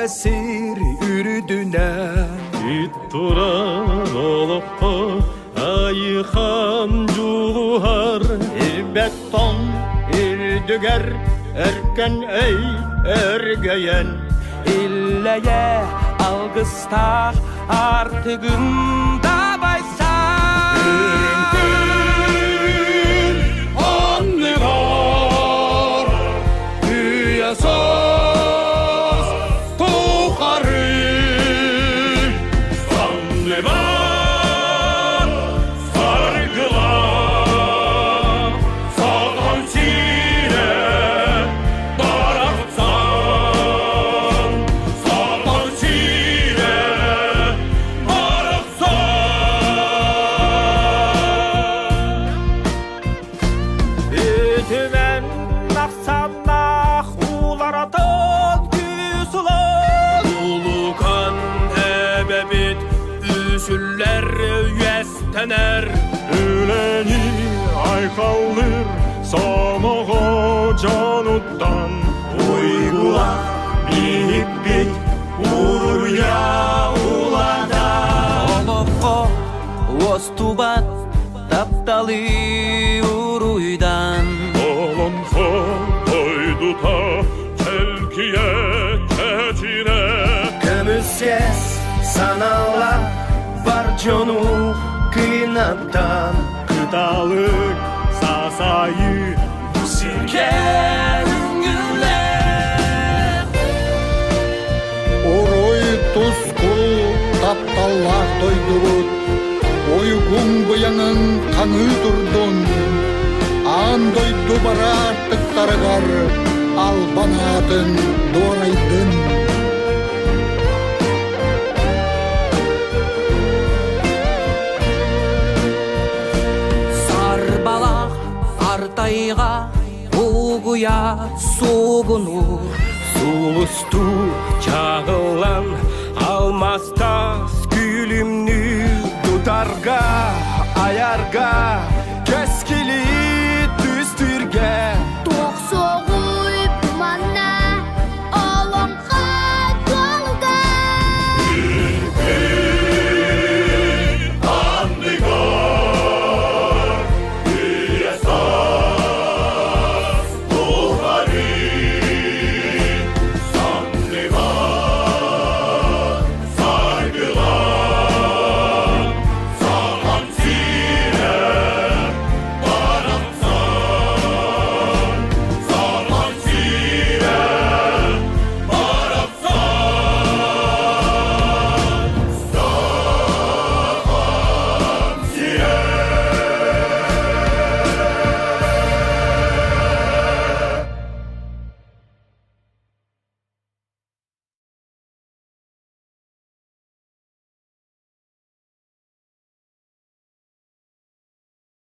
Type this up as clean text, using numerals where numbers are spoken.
сир үрдүнэн. Ит туран олоххо айыхан дьулуһар. Ирбэт тоҥ үрдүгэр өркөн өй өргөйөн. Иллэйэ алгыстаах аартыгын дабайсан. Үрүҥ күн анныгар үйэ саас тухары санныбар саргылар саҕан сирэ барахсан саҕан сирэ барахсан. Үтүмэн ахсаннаах ууларатын күүс ылан Улукан эбэбит үсүллэр үөстэнэр. Үлэни айхаллыр сомоҕо дьонуттан уйгулах биһикпит уруйа улаатар. Олоххо уостубат тапталы уруйдан. Олонхо дойдута чэлгийэ чэчирэ. Көмүс санала бар дьону кыынаттан. Кыталык сасайы Сиргэ үҥүлэр. Уруй туску тапталлаах дойдубут, уйгуҥ быйаҥын хаҥыы турдун, аан дойду бараартыктарыгар албан аатын дуорайдын.